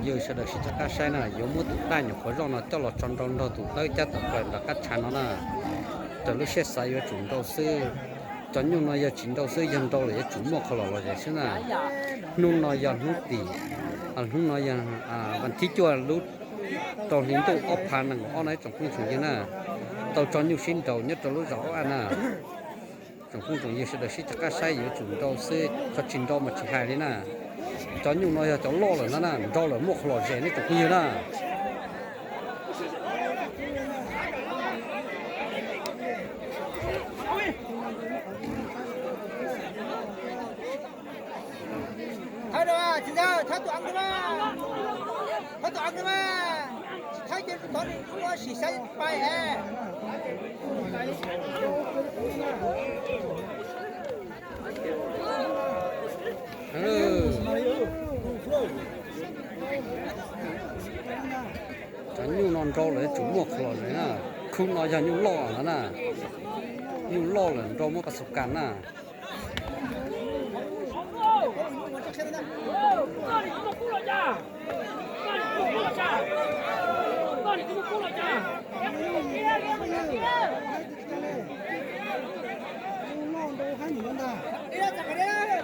Yog sawv daws sib cov qab saib na, yuav muab tus daj nyuam qhuav zoj no coj los tso nrau nrog tus dawb cab tawm plaws nram qab tshav no na. Raws lub siab xav yuav tsum nrau xwb. Cov nyuj no yog tsis nrau xwb, yog nrau lawm yuav tsum muaj qhov los los zes xwb na. Hnub no yog hnub tim, hnub no yog vas thib cuaj lub rau hli ntuj ob phav nees nkaum ob no ib tsoom phooj tsoom ywg na. Tau tso nyuj sib nraus nyob rau lub zos Ob Aj na. Tsoom phooj tsoom ywg sawv daws sib cov qab saib yuav tsum nrau xwb, qhov tsis nrau mas tsis hais li na. Cov nyuj no yog cov loj lawm no na, nrau lawm muaj qhov los zes nej tsoom phooj ywg na. Cov nyuj no nrau lawm tsum muaj qhov los na. Khub no yog nyuj loj no na. Nyuj loj lawm nrau muaj pas xus kas na.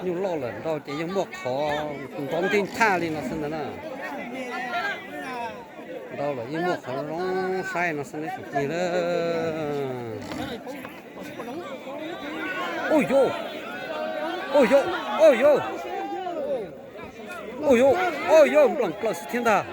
Nyuj loj lawm nrau ces yeej muaj qhov nrov ntig nthaj li no xwb ntag na. Nrau lawm yeej muaj qhov zoo saib no xwb ne tsoom phooj ywg na. Ua yog, ua yog, ua yog, ua yog, ua yog, nploom plaws xwb thiab ntag.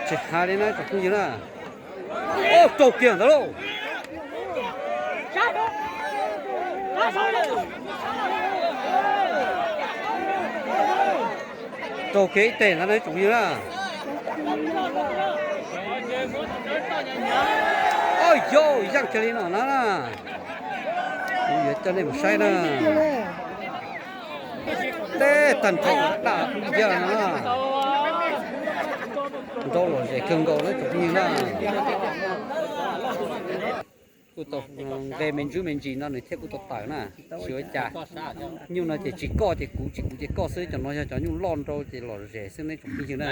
Tsis hais li na tsoom phooj ywg na. Raug kiag ntawd lauj. Raug kiag ib teg ntawd na tsoom phooj ywg na. Au yau, yeej kiag li no na. Kuv yuav coj nej mus saib na. Teb tag nrho daj yawg no na. Nrau lom zem kawg nkaus na tsoom phooj ywg na. Kuj tau nqe me ntsis me ntsis no nws thiaj kuj tau tawm na. Tsis ua cas. Nyuj no ces tsis koj ces kuv, tsis kuv ces koj xwb, cov no yog cov nyuj loj nrau ces lom zem xwb ne tsoom phooj ywg na.